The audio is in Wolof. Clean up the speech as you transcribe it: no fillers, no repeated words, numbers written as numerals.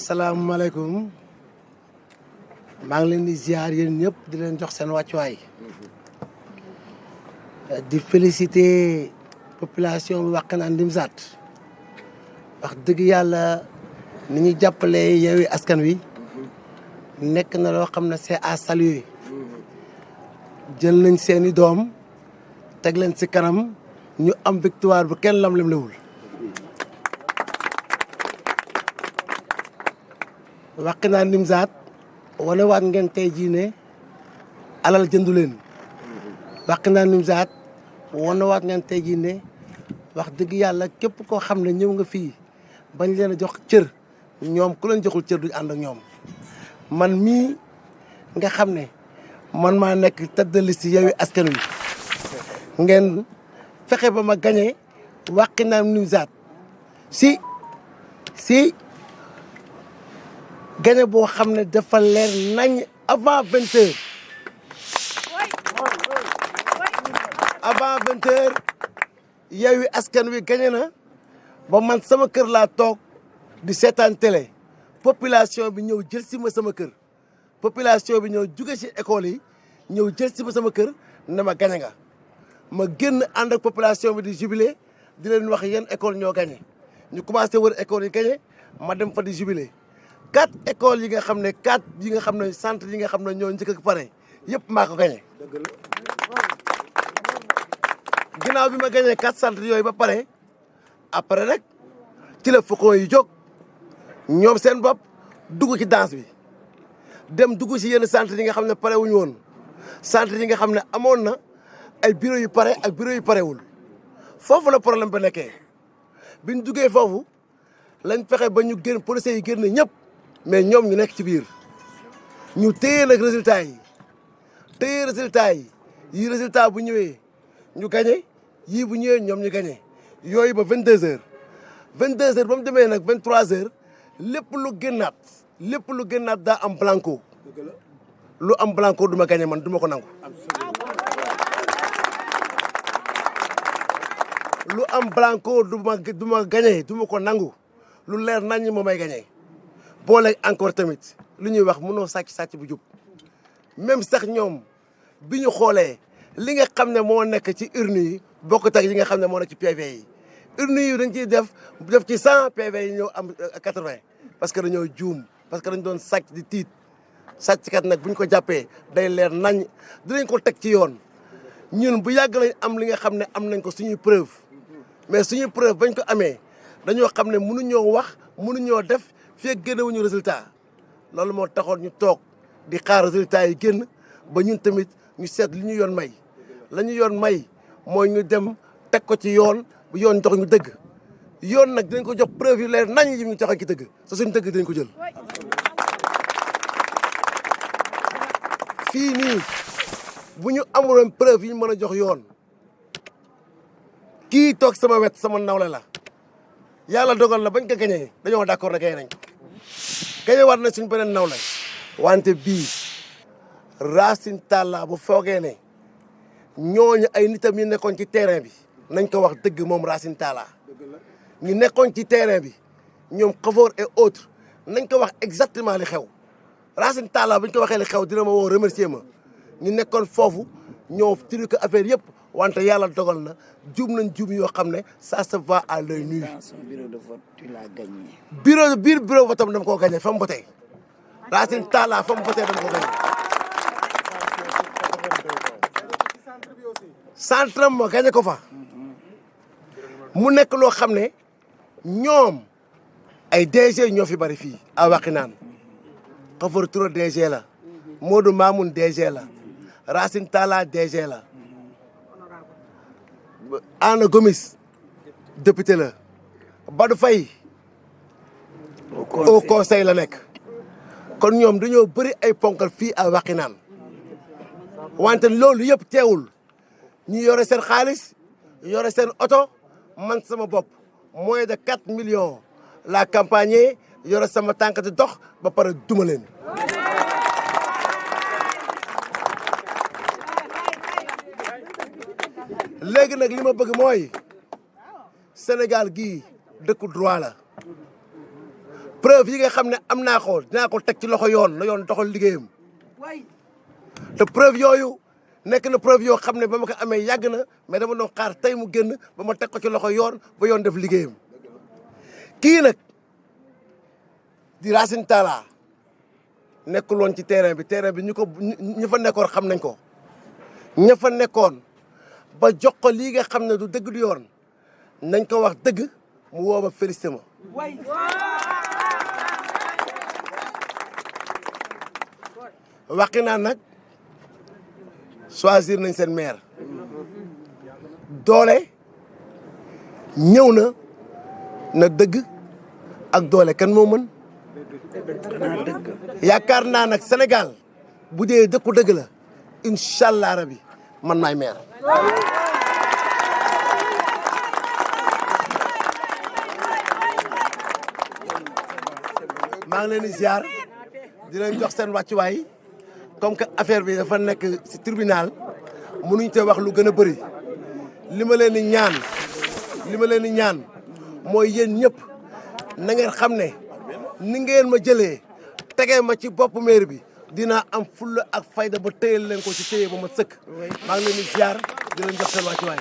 asalaamaaleykum maa ngi leen di ziar yéen ñëpp di leen jox seen wàccuwaay di féliciter population bi Wakhinane Nimzatt wax dëgg yàlla ni ñu jàppalee Yewwi Askan Wi nekk na loo xam ne c'est à saluer jël nañ seeni doom teg leen ci kanam ñu am victoire bu kenn lam-lam-lewul Wakhinane Nimzatt wane waat ngeen tey jii ne alal jëndu leen Wakhinane Nimzatt wane waat ngeen tey jii ne wax dëgg yàlla képp koo xam ne ñëw nga fii bañ leen a jox cër ñoom ku leen joxul cër duñ ànd ak ñoom man mii nga xam ne man maa nekk tête de liste Yewwi Askan Wi ngeen fexe ba ma gañe Wakhinane Nimzatt si gañe boo xam ne dafa leer nañ avant 20 heures avant 20 heures Yewwi Askan Wi gañe na ba man sama kër laa toog di seetaan télé population bi ñëw jël si ma sama kër population bi ñëw jóge ci école yi ñëw jël si ma sama kër ne ma gañe nga ma génn ànd ak population bi di jubilé di leen wax yéen école ñoo gañe ñu commencé wër école yi gañe ma dem fa di jubilé 4 écoles yi nga xam ne 4 yi nga xam ne centre yi nga xam ne ñoo njëkk ak pare yëpp maa ko gañe ginnaaw bi ma gañee 4 centres yooyu ba pare après rek ci la faucon yi jóg ñoom seen bopp dugg ci danse bi dem dugg ci yenn centre yi nga xam ne pare wuñu woon centre yi nga xam ne amoon na ay bureau yu pare ak bureau yu parewul foofu la problème ba nekkee biñ duggee foofu lañ fexe ba ñu génn policiers yi génn ñëpp mais ñoom ñu nekk ci biir ñu téye nag résultat yi téye résultat yi résultat bu ñëwee ñu gagné yii bu ñëwee ñoom ñu gagné yooyu ba 22 heures 22 heures ba mu demee nag 23 heures lépp lu génnaat daa am blanco lu am blanco du ma gagné man du ma ko nangu. lu am blanco du ma gagné du ma ko nangu lu leer nañ ñi moo may gagné boole encore tamit lu ñuy wax mënoo sàcc bu jub même sax ñoom bi ñu xoolee li nga xam ne moo nekk ci urne yi bokkut ak yi nga xam ne moo nekk ci PV yi urne yi dañ ciy def ci 100 PV yi ñëw am 80 parce que dañoo juum parce que dañ doon sàcc di tiit sàcckat nag bu ñu ko jàppee day leer nañ dinañ ko teg ci yoon ñun bu yàgg lañ am li nga xam ne am nañ ko suñuy preuve mais suñuy preuve bañ ko amee dañoo xam ne mënuñoo wax mënuñoo def fii génnewuñu résultat loolu moo taxoon ñu toog di xaar résultat yi génn ba ñun tamit ñu seet li ñu yoon may la ñu yoon may mooy ñu dem teg ko ci yoon bu yoon jox ñu dëgg yoon nag dinañ ko jox preuve yu leer nañ yi ñu joxe ci dëgg sa suñu dëgg dinañ ko jël. fii nii bu ñu amuloon preuve yi ñu mën a jox yoon kii toog sama wet sama nawle la yàlla dogal na bañ ko gañee dañoo d'accord ne gañe nañ ko gañe war na suñ beneen nawle wante bii Racine Talla bu foogee ne ñooñu ay nitam ñu nekkoon ci terrain bi nañ ko wax dëgg moom Racine Talla ñu nekkoon ci terrain bi ñoom Khafor et autres nañ ko wax exactement li xew Racine Talla bu ñu ko waxee li xew dina ma woo remercier ma ñu nekkoon foofu ñoo tiri ko affaire yëpp wante yàlla dogal na juum nañ juum yoo xam ne ça se voit à l'œil nu. Dans son bureau de vote, tu l'as gagné. bureau vote am dama koo gagné fa mu votee Racine Talla fa mu votee dama ko gagné. centre am ma gagné ko fa mu nekk loo xam ne ñoom ay DG ñoo fi bari fii à Wakhinane Khafor Touré DG la Modou Mamoun DG la Racine Talla DG la Anna Gomis député la Badou Faye au conseil la nekk kon ñoom dañoo bëri ay ponkal fii à Wakhinane wante loolu yëpp teewul ñu yore seen xaalis yore seen oto man sama bopp moins de 4 millions la campagne yore sama tànk di dox ba pare duma leen. léegi nag li ma bëgg mooy Sénégal gii dëkku droit la preuve yi nga xam ne am naa ko dinaa ko teg ci loxo yoon la yoon doxal liggéeyam te preuve yooyu nekk na preuve yoo xam ne ba ma ko amee yàgg na mais dama doon xaar tey mu génn ba ma teg ko ci loxo yoon ba yoon def liggéeyam kii nag di Racine Talla nekkul woon ci terrain bi ñu fa nekkoon xam nañ ko ña fa nekkoon ba jox ko lii nga xam ne du dëgg du yoon nañ ko wax dëgg mu woo ma félicité ma waxi naa nag choisir nañ seen maire doole ñëw na dëgg ak doole kan moo mën yaakaar naa nag Sénégal bu dee dëkku dëgg la incha allah rabi man maay maire. maa ngi leen di ziar di leen jox seen wàccuwaay comme que affaire bi dafa nekk ci tribunal mënuñ te wax lu gën a bëri li ma leen di ñaan mooy yéen ñëpp na ngeen xam ne ni ngeen ma jëlee tegee ma ci bopp maire bi dinaa am fulla ak fayda ba téyel leen ko ci téye ba ma sëkk maa ngi leen di ziar di leen jox seen wàccuwaay